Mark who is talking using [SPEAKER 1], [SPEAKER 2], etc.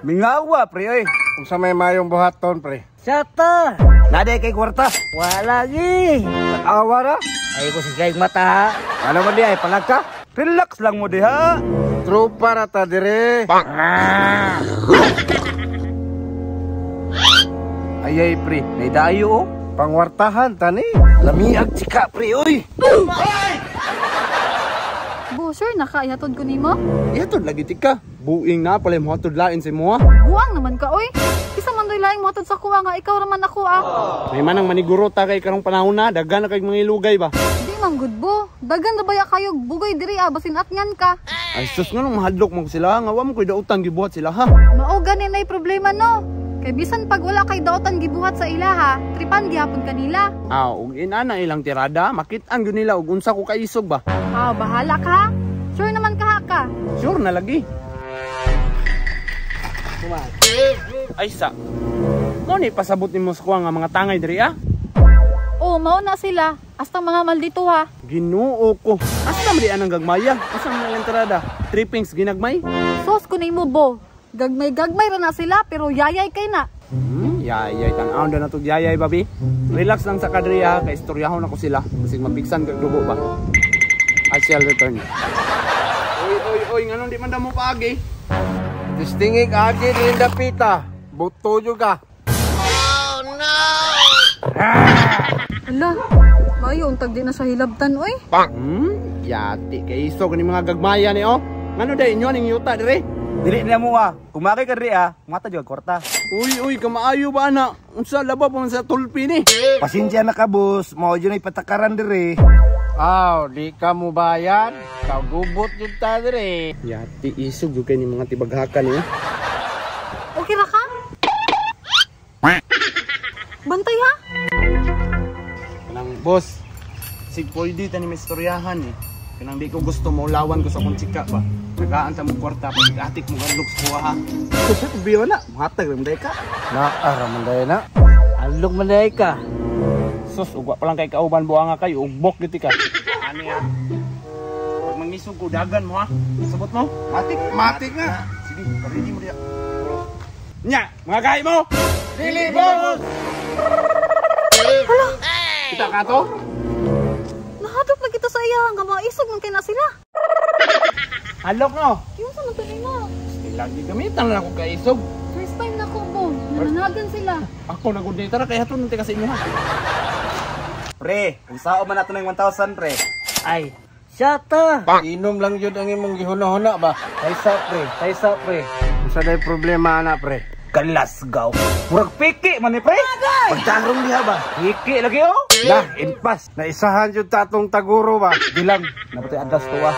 [SPEAKER 1] Mingawa pre oy.
[SPEAKER 2] Unsa may mayong buhaton pre?
[SPEAKER 3] Sata!
[SPEAKER 1] Naday kay kwarta.
[SPEAKER 3] Wala lagi.
[SPEAKER 1] Awa ra.
[SPEAKER 3] Ay ko si kayong mata ha.
[SPEAKER 1] Ano man di ay palag ka? Relax lang mo diha.
[SPEAKER 2] Tropa ra ta dire.
[SPEAKER 1] Ayay pre, naidayo oh.
[SPEAKER 2] Pangwartahan tani.
[SPEAKER 1] Lamiag chika pre oy.
[SPEAKER 4] Bo, sure na ka, ihatod ko nimo?
[SPEAKER 5] Ihatod lagi tika. Buing na pala mo hatod lain sa imo ha.
[SPEAKER 4] Buang naman ka, oy. Isa man doy laing mohatod sa kuha nga ikaw raman ako ah.
[SPEAKER 5] May manang maniguro ta kay karong panahon na daghan na kay mga ilugay ba.
[SPEAKER 4] Di man gud bo. Dagan ra baya kayo bugoy diri ah, basin atngan ka.
[SPEAKER 5] Ay sus nganong mahadlok mo sila nga wa mo koy dautan gibuhat sila ha.
[SPEAKER 4] Mao gani nay problema no. Kay bisan pag wala kay daotan gibuhat sa ilaha, tripan gihapon kanila.
[SPEAKER 5] Ah, ug inana ilang tirada, makit-an gyud nila og unsa ko kaisog ba.
[SPEAKER 4] Ah, bahala ka ha. Sure naman ka ha ka.
[SPEAKER 5] Sure na lagi. Ay sa. Mo ni pasabot nimo sa kuha nga mga tangay diri ah.
[SPEAKER 4] Oh, mao na sila. Hasta mga maldito ha.
[SPEAKER 5] Ginoo ko. Asa man di anang gagmaya? Asa man ilang tirada? Trippings ginagmay?
[SPEAKER 4] Sos ko nimo bo. Gagmay-gagmay ra na sila pero yayay kay na.
[SPEAKER 5] Yayay tan-awon na natog yayay babi. Relax lang sa kadriya kay istoryahon ako sila. Basig mapigsan kag dugo ba. I shall return. Oy oy oy, nganong di man damo paagi?
[SPEAKER 2] Distingig agi ni dapita. Buto jud ka.
[SPEAKER 4] Ala, mayo untag di na siya hilabtan oy.
[SPEAKER 5] Yati kay isog ni mga gagmaya ni oh. Ngano day inyo ning yuta dire?
[SPEAKER 1] Dili na mo ah. Kumaki ka diri ah, mata jud kwarta.
[SPEAKER 5] Uy uy, kamaayo ba ana? Unsa laba pa man sa tulpi ni?
[SPEAKER 1] Pasensya na ka boss, mao jud nay patakaran diri.
[SPEAKER 2] Aw, di ka mo bayad. Kagubot jud ta dire.
[SPEAKER 5] Yati isog jud kay ni mga tibaghakan ni.
[SPEAKER 4] Okay ra ka? Bantay ha?
[SPEAKER 5] Kanang boss, sig pwede ta ni may istoryahan eh. Kanang di ko gusto maulawan ko sa akong chika ba. Nagaan ta mo kwarta pag atik mo gadlok sa kuha ha.
[SPEAKER 1] Kusot biyo na, matag ra man ka.
[SPEAKER 2] Naa ra man day na.
[SPEAKER 3] Alok man day ka.
[SPEAKER 5] Sus, ugwa pa lang kay kauban buanga kayo, ugbok giti ka. Ano ya? Pag mangisog ko, dagan mo ha. Sabot mo?
[SPEAKER 2] Matik, matik na.
[SPEAKER 5] Sige, ready mo diya. Nya, mga kahi mo!
[SPEAKER 2] Dili boss.
[SPEAKER 4] Hala,
[SPEAKER 5] Kita ka to?
[SPEAKER 4] nahadlok na kita sa iya nga maisog man kay na sila.
[SPEAKER 5] Halok no?
[SPEAKER 4] Yung sa man tunay mo.
[SPEAKER 5] Lagi gamitan lang ako kaisog.
[SPEAKER 4] First time na ko bo, nananagan sila.
[SPEAKER 5] Ako na good tara kay haton nante kasi inyo ha.
[SPEAKER 1] Pre, unsaon man nato ning 1,000 pre?
[SPEAKER 3] Ay, sata.
[SPEAKER 2] Inom lang jud ang imong gihuna-huna ba.
[SPEAKER 3] Taysa pre, taysa pre.
[SPEAKER 2] Unsa day problema ana pre?
[SPEAKER 1] Kalasgaw. Murag piki man ni pre. Pagtarong diha ba? Piki lagi oh.
[SPEAKER 2] Lah, impas. Naisahan jud ta atong taguro ba.
[SPEAKER 1] Bilang, napatay adas to ah.